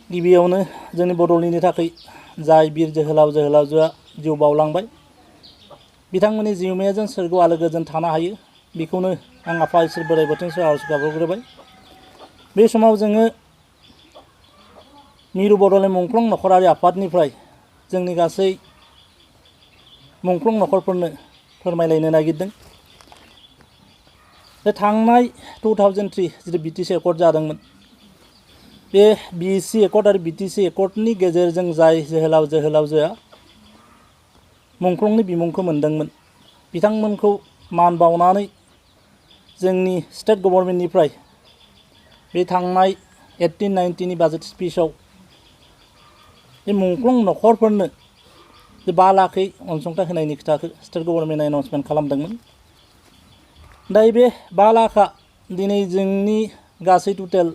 गिबियावनो जोंनि बड'लेण्डनि थाखाय जाय बिर जोहोलाव जोहोलावजोआ जिउ बावलांबाय बिथांमोननि जिउमाया जों सोरगोआव आलो गोजोन थानो हायो बेखौनो आं आफा इसोर बोराइ बाथौनि आरज गाबहरग्रोबाय। बे समाव जोङो मिरु बड'लेण्ड मुंख्लं नखरारि आफादनिफ्राय जोंनि गासै मुंख्लं नखरफोरनो फोरमायलायनो नागिरदों। बे थांनाय 2003 जितु बिटिसि एकर्ड जादोंमोन बे बिएसि एकर्ड आरो बिटिसि एकर्डनि गेजेरजों जाय जोहोलाव जोहोलावजोआ मुंख्लंनि बिमुंखौ मोनदोंमोन बिथांमोनखौ मान बावनानै जोंनि स्टेट गभर्नमेन्टनिफ्राय बे थांनाय 18-19 नि बाजेट स्पिचआव बे मुंख्लं नखरफोरनो 5 लाखै अनसुंथाइ होनायनि खोथाखौ स्टेट गभर्नमेन्टआ एनाउन्समेन्ट खालामदोंमोन। दा बे 5 लाखआ दिनै जोंनि गासै टटेल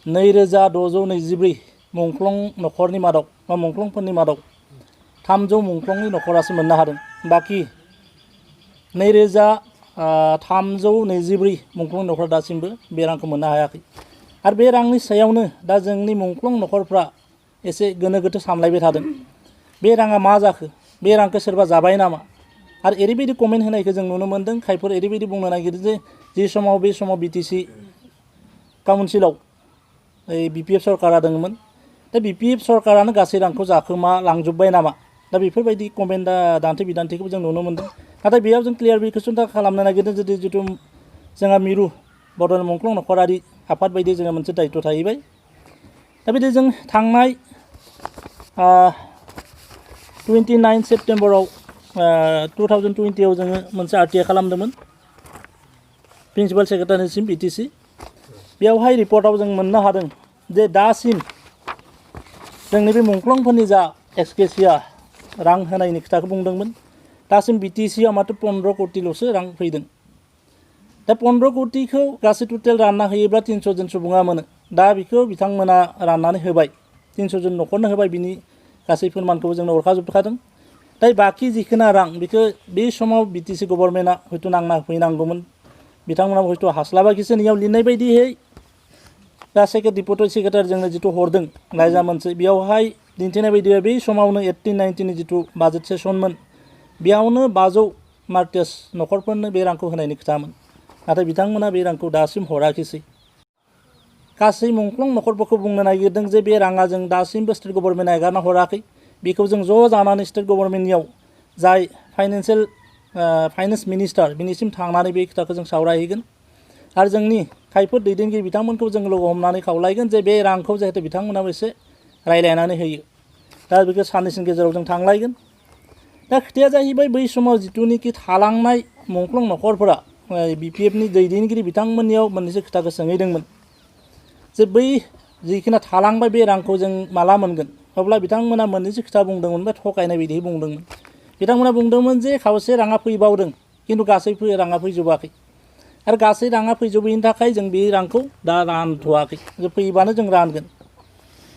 2624 मुंख्लं नखरनि मादाव बा मुंख्लंफोरनि मादाव 300 मुंख्लंनि नखरासो मोननो हादों। बाखि 2324 मुंख्लं नखरा दासिमबो बे रांखौ मोननो हायाखै। आरो बे रांनि सायावनो दा जोंनि मुंख्लं नखरफ्रा एसे गोनो गोथो सानलायबाय थादों। बे राङा मा जाखो? बे रांखौ सोरबा जाबाय नामा? आरो ओरैबायदि कमेन्ट होनायखौ जों नुनो मोन्दों। खायफोर ओरैबायदि बुंनो नागिरो जे समाव बे समाव बिटिसि काउन्सिलाव बिपिएफ सरकारा दंमोन दा बिपिएफ सरकारानो गासै रांखौ जाखोमा लांजोब्बाय नामा? दा बेफोरबायदि कमेन्ट दान्थे बिदान्थेखौ जों नुनो मोन्दों। नाथाय बेयाव जों क्लियारिफिकेसन खालामनो नागिरदों जितु जोंहा मिरु बड'लेण्ड मुंख्लं नखरारि आफाद बायदि जोंहा मोनसे दायित्व थाहैबाय। दा बिदि जों थांनाय 29 सेप्तेम्बराव 2020 जोङो मोनसे आरटिआइ खालामदोंमोन प्रिन्सिपाल सेक्रेटारिसिम बिटिसि। बेवहाय रिपर्टआव जों मोननो हादों जे दासिम जोंनि बे मुंख्लंफोरनि जा एक्सकेसिया रां होनायनि खोथाखौ बुंदोंमोन दासिम बिटिसिआव मात्र 15 कौटिल'सो रां फैदों। दा 15 कौटिखौ गासै टटेल रानना होयोब्ला 300 जन सुबुङा मोनो। दा बेखौ बिथांमोना राननानै होबाय 300 जन नखरनो होबाय। बिनि गासै फोरमानखौबो जोंनो हरखाजोबखादों। दा बाखि जिखिना रां बेखौ बे समाव बिटिसि गभर्नमेन्टआ हयथ' नांना होफैनांगौमोन। बिथांमोना हयथ' हास्लाबाखिसै नियाव लिरनाय बायदियै दा डेपुटि सेक्रेटारि जोंनो जिथु हरदों लाइजाम मोनसे बेयावहाय दिन्थिनाय बायदियै बै समावनो 18-19 नि जिथु बाजेट सेसनमोन बेयावनो 500 मार्टियास नखरफोरनो बे रांखौ होनायनि खोथामोन। नाथाय बिथांमोना बे रांखौ दासिम हराखिसै। गासै मुंख्लं नखरफोरखौ बुंनो नागिरदों जे बे राङा जों दासिमबो स्टेट गभर्नमेन्टआ एगारना हराखै। बेखौ जों ज' जानानै स्टेट गभर्नमेन्टनियाव जाय फाइनान्स मिनिस्टार बिनिसिम थांनानै बे खोथाखौ जों सावरायहैगोन। आरो जोंनि खायफोर दैदेनगिरि बिथांमोनखौ जों लोगो हमनानै खावलायगोन जे बे रांखौ जाहाथे बिथांमोनाबो एसे रायलायनानै होयो। दा बेखौ साननैसोनि गेजेराव जों थांलायगोन। दा खोथाया जाहैबाय बै समाव जिथुनिखि थालांनाय मुंख्लं नखरफोरा बिपिएफनि दैदेनगिरि बिथांमोननियाव मोननैसो खोथाखौ सोंहैदोंमोन जे बै जिखिना थालांबाय बे रांखौ जों माला मोनगोन? अब्ला बिथांमोना मोननैसो खोथा बुंदोंमोन बा थगायनाय बायदि बुंदोंमोन। बिथांमोना बुंदोंमोन जे खावसे राङा फैबावदों खिन्थु गासै राङा फैजोबाखै। आरो गासै राङा फैजोबैनि थाखाय जों बे रांखौ दा रानथ'वाखै। फैबानो जों रानगोन।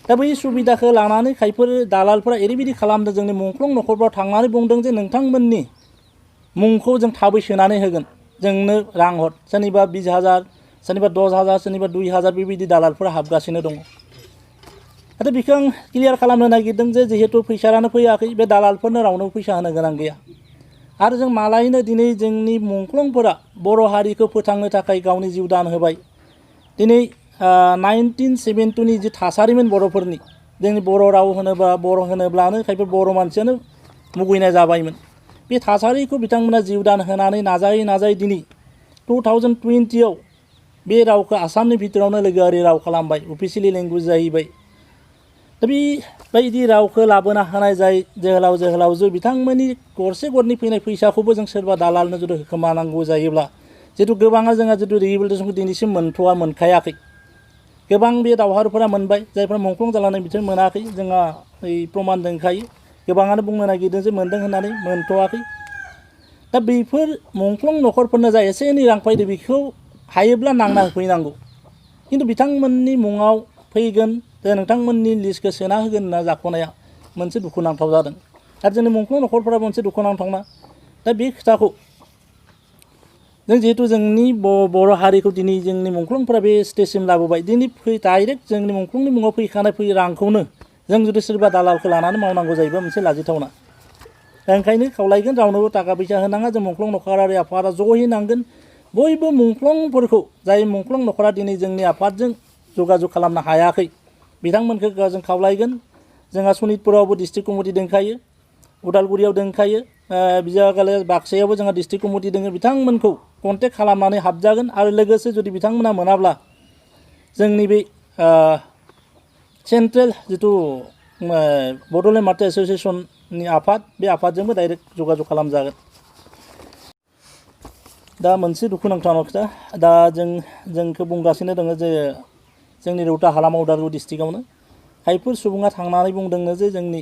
दा बै सुबिदाखौ लानानै खायफोर दालालफोरा ओरैबायदि खालामदों जोंनि मुंख्लं नखरफ्राव थांनानै बुंदों जे नोंथांमोननि मुंखौ जों थाबै सोनानै होगोन जोंनो रां हर। सोरनिबा 20,000 सोरनिबा 10,000 सोरनिबा 2,000 बेबायदि दालालफोरा हाबगासिनो दङ। नाथाय बेखौ आं क्लियार खालामनो नागिरदों जे जिहेतु फैसायानो फैयाखै बे दालालफोरनो रावनोबो फैसा होनो गोनां गैया। आरो जों मालायनो दिनै जोंनि मुंख्लंफोरा बर' हारिखौ फोथांनो थाखाय गावनि जिउ दान होबाय। दिनै 1972 नि जि थासारिमोन बर'फोरनि जोंनि बर' राव होनोब्लानो खायफा बर' मानसियानो मुगैनाय जाबायमोन। बे थासारिखौ बिथांमोना जिउ दान होनानै नाजायै दिनै 2020आव बे रावखौ आसामनि भितरावनो लोगोआरि राव खालामबाय। अफिसियेलि लेंगुवेज जाहैबाय। दा बेबायदि रावखौ लाबोना होनाय जाय जोहोलाव जोहोलावजो बिथांमोननि गरसे गरनै फैनाय फैसाखौबो जों सोरबा दालालनो जुदि होखोमानांगौ जायोब्ला जितु गोबाङा जोंहा जितु रिहेबिलिटेसनखौ दिनैसिम मोनखायाखै। गोबां बे दावहारुफोरा मोनबाय जायफ्रा मुंख्लं जालांनाय बिसोर मोनाखै। जोंहा प्रमान दंखायो। गोबाङानो बुंनो नागिरदों जे मोनदों होननानै मोनथ'वाखै। दा बेफोर मुंख्लं नखरफोरनो जा एसे एनै रां फैदो बेखौ हायोब्ला नांना होफैनांगौ। खिन्थु बिथांमोननि मुङाव फैगोन जे नोंथांमोननि लिस्टखौ सोना होगोन होनना जाख'नाया मोनसे दुखुनांथाव जादों। आरो जोंनि मुंख्लं नखरफोरा मोनसे दुखुनांथावना। दा बे खोथाखौ जों जिहेतु जोंनि बर' हारिखौ दिनै जोंनि मुंख्लंफोरा बे स्टेजसिम लाबोबाय दिनै डाइरेक्ट जोंनि मुंख्लंनि मुङाव फैखानाय रांखौनो जों जुदि सोरबा दालालखौ लानानै मावनांगौ जायोबा मोनसे लाजिथावना ओंखायनो खावलायगोन रावनोबो थाखा फैसा होनाङा जों मुंख्लं नखरारि आफादा ज'यै नांगोन बयबो मुंख्लंफोरखौ जाय मुंख्लं नखरा दिनै जोंनि आफादजों जगाजग खालामनो हायाखै बिथांमोनखौ जों खावलायगोन जोंहा सनितपुरावबो डिस्ट्रिक्ट कमिटि दंखायो उदालगुरियाव दंखायो बिजागाले बाक्सायावबो जोंहा डिस्ट्रिक्ट कमिटि दङ बिथांमोनखौ कन्टेक्ट खालामनानै हाबजागोन आरो लोगोसे जुदि बिथांमोना मोनाब्ला जोंनि बे सेन्ट्रेल जिथु बड'लेण्ड मार्ट एस'सिएशननि आफाद बे आफादजोंबो डाइरेक्ट जगाजग खालामजागोन दा मोनसे दुखुनांथाव खोथा दा जोंखौ बुंगासिनो दङ जे जोंनि रौता हालामाव उदालगुरि डिस्ट्रिक्टआवनो खायफोर सुबुङा थांनानै बुंदोंनो जे जोंनि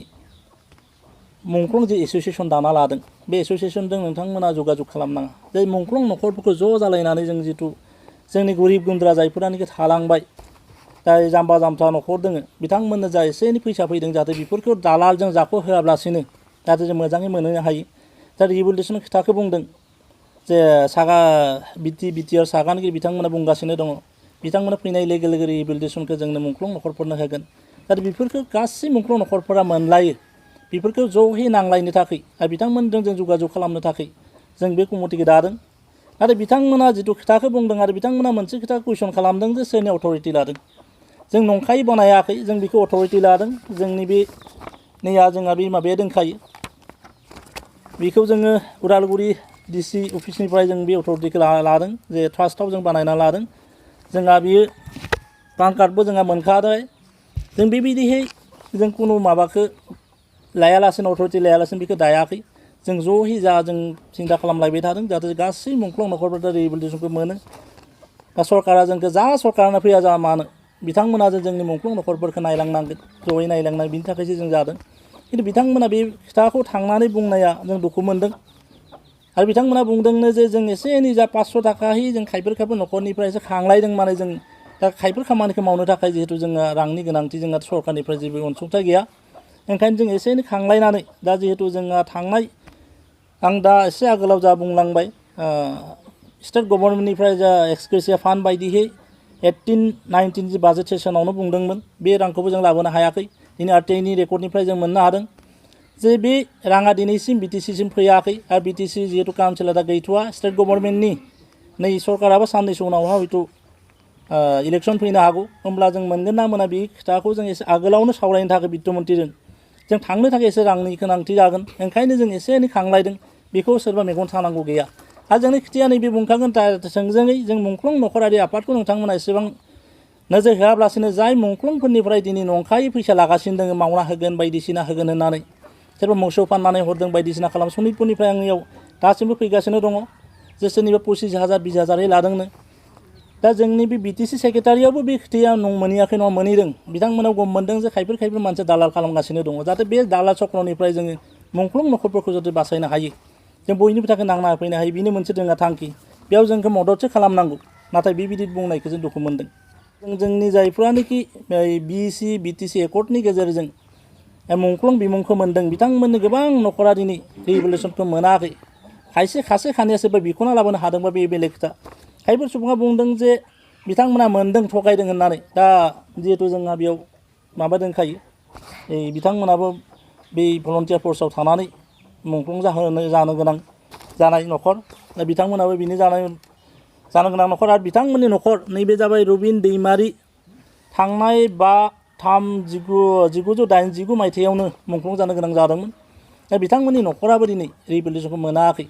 मुंख्लं जे एस'सिएशन दाना लादों बे एस'सिएशनजों नोंथांमोना जगाजग खालामनाङा जे मुंख्लं नखरफोरखौ ज' जालायनानै जों जिथु जोंनि गरिब गुन्द्रा जायफोरानोखि थालांबाय जाय जाम्बा जाम्था नखर दङ बिथांमोननो जा एसे एनै फैसा फैदों जाहाथे बेफोरखौ दालालजों जाख'होआब्लासिनो जाहाथे जों मोजाङै मोनहोनो हायो दा रिभलिउसन खोथाखौ बुंदों जे सागा बिटिआर सागानगिरि बिथांमोना बुंगासिनो दङ बिथांमोना फैनाय लोगो लोगो रिभलिउसनखौ जोंनो मुंख्लं नखरफोरनो होगोन जाहाथे बेफोरखौ गासै मुंख्लं नखरफोरा मोनलायो बेफोरखौ ज'है नांलायनो थाखाय आरो बिथांमोनजों जों जगाजग खालामनो थाखाय जों बे कमिटिखौ दादों नाथाय बिथांमोना जिथु खोथाखौ बुंदों आरो बिथांमोना मोनसे खोथा कुइसन खालामदों जे सोरनि अथ'रिटि लादों जों नंखाय बानायाखै जों बेखौ अथ'रिटि लादों जोंनि बे नैया जोंहा बे माबाया दंखायो बेखौ जोङो उदालगुरि डिसि अफिसनिफ्राय जों बे अथ'रिटिखौ लादों जे ट्रास्टआव जों बानायना लादों जोंहा बियो पान कार्डबो जोंहा मोनखादों जों बेबायदिहै जों खुनु माबाखौ लायालासिनो अथ'रिटि लायालासिनो बेखौ दायाखै जों ज'है जा जों सिन्था खालामलायबाय थादों जाहाथे गासै मुंख्लं नखरफोरा रिभलिउसनखौ मोनो दा सरकारा जोंखौ जा सरकारानो फैया जा मानो बिथांमोना जोंनि मुंख्लं नखरफोरखौ नायलांनांगोन ज'यै नायलांनांगोन बिनि थाखायसो जों जादों खिन्थु बिथांमोना बे खोथाखौ थांनानै बुंनाया जों दुखु मोनदों आरो बिथांमोना बुंदोंनो जे जों एसे एनै जा 500 थाखाहै जों खायफोर नखरनिफ्रायसो खांलायदों माने जों दा खायफोर खामानिखौ मावनो थाखाय जिहेतु जोंहा रांनि गोनांथि जोंहा सरकारनिफ्राय जेबो अनसुंथाइ गैया ओंखायनो जों एसे एनै खांलायनानै दा जिहेतु जोंहा थांनाय आं दा एसे आगोलाव जा बुंलांबाय स्टेट गभर्नमेन्टनिफ्राय जा एक्सग्रेसिया फान्ड बायदिहै 18-19 जि बाजेट सेसनावनो बुंदोंमोन बे रांखौबो जों लाबोनो हायाखै दिनै आरटिआइनि रेकर्डनिफ्राय जों मोननो हादों जे बे राङा दिनैसिम बिटिसिसिम फैयाखै आरो बिटिसि जिहेतु काउन्सिलर दा गैथ'वा स्टेट गभर्नमेन्टनि नै सरकाराबो साननैसो उनावहा हयथ' इलेक्सन फैनो हागौ होमब्ला जों मोनगोन ना मोना बे खोथाखौ जों एसे आगोलावनो सावरायनो थाखाय बित्त मन्त्रिजों जों थांनो थाखाय एसे रांनि गोनांथि जागोन ओंखायनो जों एसे एनै खांलायदों बेखौ सोरबा मेगन सानांगौ गैया आरो जोंनि खोथाया नैबे बुंखागोन थोंजोङै जों मुंख्लं नखरारि आफादखौ नोंथांमोना एसेबां नोजोर होआब्लासिनो जाय मुंख्लंफोरनिफ्राय दिनै नंखायै फैसा लागासिनो दङ मावना होगोन बायदिसिना होगोन होननानै सोरबा मोसौ फाननानै हरदों बायदिसिना खालाम सनितपुरनिफ्राय आंनियाव दासिमबो फैगासिनो दङ जे सोरनिबा 25,000 20,000 लादोंनो दा जोंनि बे बिटिसि सेक्रेटारियावबो बे खोथाया मोनहैयाखै नङा मोनहैदों बिथांमोनाव गम मोनदों जे खायफोर मानसि दालाल खालामगासिनो दङ जाहाथे बे दालाल चक्रनिफ्राय जोङो मुंख्लं नखरफोरखौ जुदि बासायनो हायो जों बयनिबो थाखाय नांना होफैनो हायो बेनो मोनसे जोंहा थांखि बेयाव जोंखौ मददसो खालामनांगौ नाथाय बेबायदि बुंनायखौ जों दुखु मोनदों जोंनि जायफ्रानोखि बिसि बिटिसि एकर्डनि गेजेरजों मुंख्लं बिमुंखौ मोन्दों बिथांमोननो गोबां नखरा दिनै रिभलिउसनखौ मोनाखै खासे खानैया सोरबा बिख'ना लाबोनो हादोंबा बे बेलेग खोथा खायफोर सुबुङा बुंदों जे बिथांमोना मोन्दों थगायदों होननानै दा जिहेतु जोंहा बेयाव माबा दंखायो बिथांमोनाबो बे भलन्टियार फर्सआव थानानै मुंख्लं जानो गोनां जानाय नखर दा बिथांमोनाबो बिनि जानो गोनां नखर आरो बिथांमोननि नखर नैबे जाबाय रबिन दैमारि थांनाय 5/3/1989 मायथाइयावनो मुंख्लं जानो गोनां जादोंमोन दा बिथांमोननि नखराबो दिनै रिभलिउसनखौ मोनाखै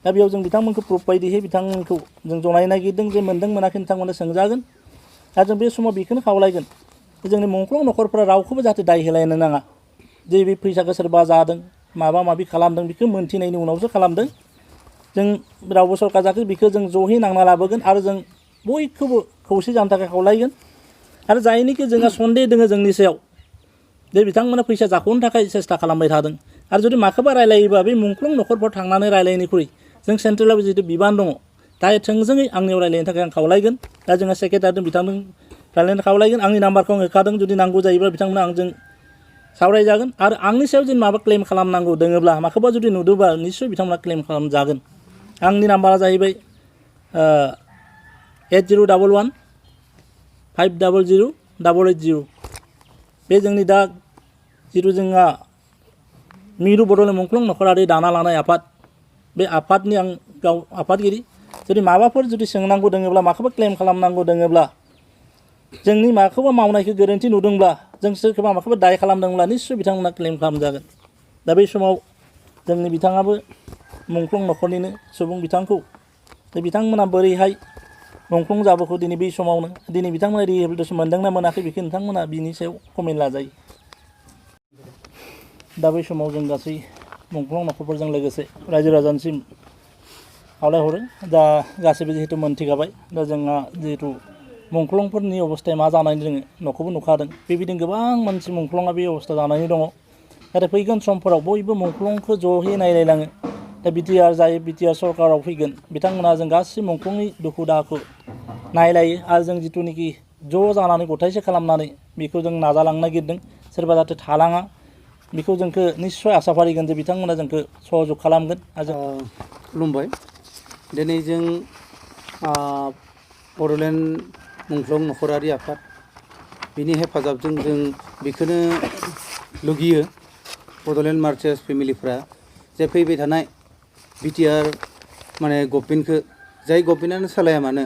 दा बेयाव जों बिथांमोनखौ प्रुफ बायदिहै बिथांमोनखौ जों जनाय नागिरदों जे मोन्दों मोनाखै नोंथांमोना सोंजागोन दा जों बे समाव बेखौनो खावलायगोन जोंनि मुंख्लं नखरफोरा रावखौबो जाहाथे दाय होलायनो नाङा जे बे फैसाखौ सोरबा जादों माबा माबि खालामदों बेखौ मोनथिनायनि उनावसो खालामदों जों रावबो सरकार जाखो बेखौ जों ज'है नांना लाबोगोन आरो जों बयखौबो खौसे जानो थाखाय खावलायगोन आरो जायनिखि जोंहा सन्देह दङ जोंनि सायाव जे बिथांमोना फैसा जाख'नो थाखाय सेस्था खालामबाय थादों आरो जुदि माखौबा रायलायोबा बे मुंख्लं नखरफोराव थांनानै रायलायनिख्रुइ जों सेन्ट्रेलाव जिहेतु बिबान दङ दा थोंजोङै आंनियाव रायलायनो थाखाय आं खावलायगोन दा जोंहा सेक्रेटारिजों बिथांजों रायलायनो खावलायगोन आंनि नाम्बारखौ आं होखादों जुदि नांगौ जायोब्ला बिथांमोना आंजों सावरायजागोन आरो आंनि सायाव जुदि माबा क्लेम खालामनांगौ दङब्ला माखौबा जुदि नुदोंबा निस्सय बिथांमोना क्लेम खालामजागोन आंनि नाम्बारा जाहैबाय 8011 500 880 बे जोंनि दा जिथु जोंहा मिरु बड'लेण्ड मुंख्लं नखरारि दाना लानाय आफाद बे आफादनि आं गाव आफादगिरि जुदि माबाफोर जुदि सोंनांगौ दङब्ला माखौबा क्लेम खालामनांगौ दङब्ला जोंनि माखौबा मावनायखौ गोरोन्थि नुदोंब्ला जों सोरखौबा माखौबा दाय खालामदोंब्ला निश्चय बिथांमोना क्लेम खालामजागोन दा बे समाव जोंनि बिथाङाबो मुंख्लं नखरनिनो सुबुं बिथांखौ बिथांमोना बोरैहाय मुंख्लं जाबोखौ दिनै बे समावनो दिनै बिथांमोना रिहेबिलिटेसन मोनदोंना मोनाखै बेखौ नोंथांमोना बिनि सायाव कमेन्ट लाजायो दा बै समाव जों गासै मुंख्लं नखरफोरजों लोगोसे रायजो राजानिसिम खावलायहरो दा गासैबो जिहेतु मोनथिखाबाय दा जोंहा जिहेतु मुंख्लंफोरनि अबस्थाया मा जानानै दङ न'खौबो नुखादों बेबायदिनो गोबां मानसि मुंख्लङा बे अबस्था जानानै दङ नाथाय फैगोन समफोराव बयबो मुंख्लंखौ ज'है नायलायलाङो दा बिटिआर जाय बिटिआर सरकाराव फैगोन बिथांमोना जों गासै मुंख्लंनि दुखु दाहाखौ नायलायो आरो जों जिथुनिखि ज' जानानै गथायसे खालामनानै बेखौ जों नाजालांनो नागिरदों सोरबा जाहाथे थालाङा बेखौ जोंखौ निस्सय आसा फारिगोन जे बिथांमोना जोंखौ सहयोग खालामगोन खुलुमबाय दिनै जों बड'लेण्ड मुंख्लं नखरारि आफाद बिनि हेफाजाबजों जों बेखौनो लुगैयो बड'लेण्ड मार्टियार्स फेमिलिफ्रा जे फैबाय थानाय बिटिआर माने गभर्नमेन्टखौ जाय गभर्नमेन्टआनो सालाया मानो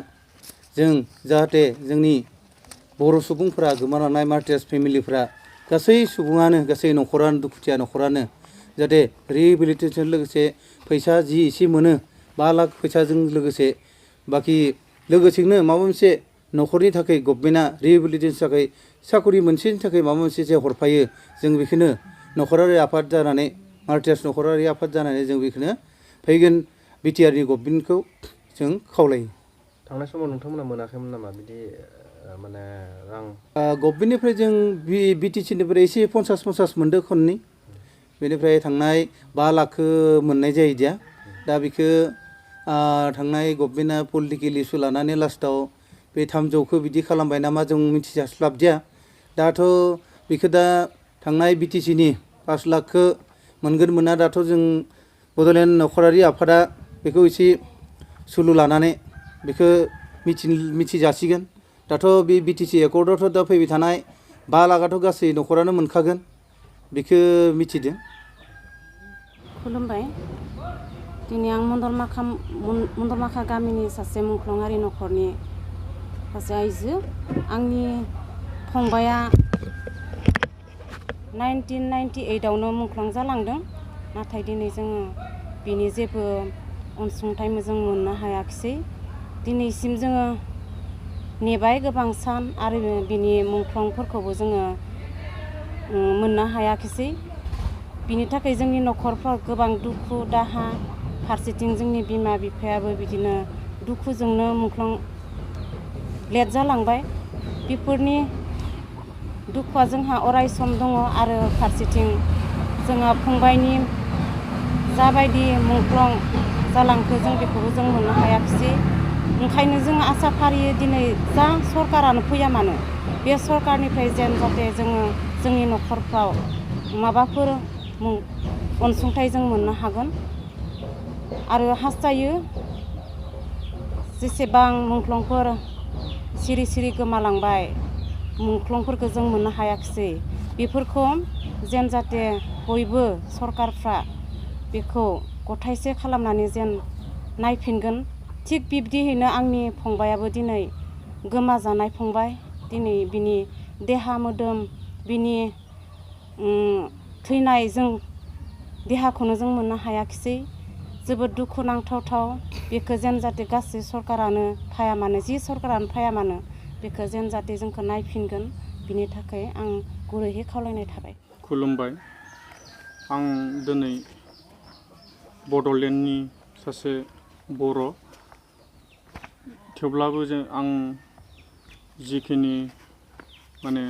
जों जाहाथे जोंनि बर' सुबुंफोरा गोमालांनाय मार्टियार्स फेमिलिफ्रा गासै सुबुङानो गासै नखरानो दुखुथिया नखरानो जाहाथे रिहेबिलिटेसन लोगोसे फैसा जि एसे मोनो 5 लाख फैसाजों लोगोसे बाखि लोगोसेनो माबा मोनसे नखरनि थाखाय गभर्नमेन्टआ रिहेबिलिटेसननि थाखाय साकरि मोनसेनि थाखाय माबा मोनसे जे हरफायो जों बेखौनो नखरारि आफाद जानानै मार्टियार्स नखरारि आफाद जानानै जों बेखौनो फैगोन बिटिआरनि गभर्नमेन्टखौ जों खावलायो थांनाय समाव नोंथांमोना मोनाखैमोन नामा बिदि माने रां गभर्नमेन्टनिफ्राय जों बिटिसिनिफ्राय एसे 50 मोनदों खननै बेनिफ्राय थांनाय 5 लाखखौ मोननाय जायो दा बेखौ थांनाय गभर्नमेन्टआ पलिटिकेल इस्यु लानानै लास्टआव बे 300खौ बिदि खालामबाय नामा जों मिथिजास्लाबदिया दाथ' बेखौ दा थांनाय बिटिसिनि 5 लाखखौ मोनगोन मोना दाथ' जों बड'लेण्ड नखरारि आफादा बेखौ एसे सुलु लानानै बेखौ मिथिजासिगोन दाथ' बे बिटिसि एकर्डआवथ' दा फैबाय थानाय 5 लाखआथ' गासै नखरानो मोनखागोन बेखौ मिथिदों खुलुमबाय दिनै आं मन्दलमाखा गामिनि सासे मुंख्लङारि नखरनि सासे आइजो आंनि फंबाया 1998आवनो मुंख्लं जालांदों नाथाय दिनै जोङो बिनि जेबो अनसुंथाइ मोजां मोननो हायाखिसै दिनैसिम जोङो नेबाय गोबां सान आरो बिनि मुंख्लंफोरखौबो जोङो मोननो हायाखिसै बिनि थाखाय जोंनि नखरफ्राव गोबां दुखु दाहा फारसेथिं जोंनि बिमा बिफायाबो बिदिनो दुखुजोंनो मुंख्लं लेट जालांबाय बेफोरनि दुखुआ जोंहा अराय सम दङ आरो फारसेथिं जोंहा फंबायनि जाबायदि मुंख्लं जालांखो जों बेखौबो जों मोननो हायाखिसै ओंखायनो जों आसा फारियो दिनै जा सरकारानो फैया मानो बे सरकारनिफ्राय जेन जाहाथे जोङो जोंनि नखरफ्राव माबाफोर अनसुंथाइ जों मोननो हागोन आरो हास्थायो जेसेबां मुंख्लंफोर सिरि सिरि गोमालांबाय मुंख्लंफोरखौ जों मोननो हायाखिसै बेफोरखौ जेन जाहाथे बयबो सरकारफ्रा बेखौ गथायसे खालामनानै जेन नायफिनगोन थिग बिब्दियैनो आंनि फंबायाबो दिनै गोमाजानाय फंबाय दिनै बिनि देहा मोदोम बिनि थैनाय जों देहाखौनो जों मोननो हायाखिसै जोबोद दुखु नांथावथाव बेखौ जेन जाहाथे गासै सरकारानो फाया मानो जि सरकारानो फाया मानो बेखौ जेन जाहाथे जोंखौ नायफिनगोन बिनि थाखाय आं गुरैहै खावलायनाय थाबाय खुलुमबाय आं दिनै बड'लेण्डनि सासे बर' थेवब्लाबो आं जिखिनि माने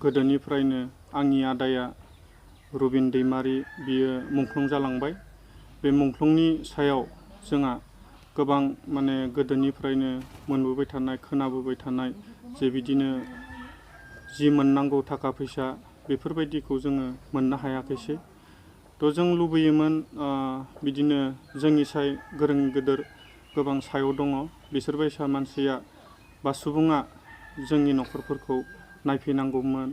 गोदोनिफ्रायनो आंनि आदाया रुबिन दैमारि बियो मुंख्लं जालांबाय बे मुंख्लंनि सायाव जोंहा गोबां माने गोदोनिफ्रायनो मोनबोबाय थानाय खोनाबोबाय थानाय जे बिदिनो जि मोननांगौ थाखा फैसा बेफोरबायदिखौ जोङो मोननो हायाखैसै थ' जों लुबैयोमोन बिदिनो जोंनि साय गोरों गोदोर गोबां सायाव दङ बिसोरबायसा मानसिया बा सुबुङा जोंनि न'खरफोरखौ नायफैनांगौमोन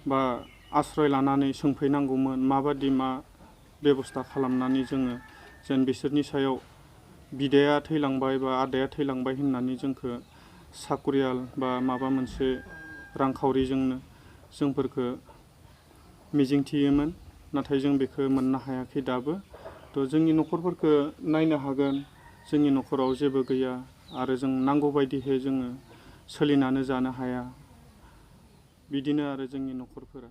बा आश्रय लानानै सोंफैनांगौमोन माबादि मा बेबस्था खालामनानै जोङो जेन बिसोरनि सायाव बिदाया थैलांबाय बा आदाया थैलांबाय होननानै जोंखौ साकुरियाल बा माबा मोनसे रांखावरिजोंनो जोंफोरखौ मिजिंथियोमोन नाथाय जों बेखौ मोननो हायाखै दाबो थ' जोंनि न'खरफोरखौ नायनो हागोन जोंनि न'खराव जेबो गैया आरो जों नांगौ बायदिहै जोङो सोलिनानै जानो हाया बिदिनो आरो जोंनि न'खरफोरा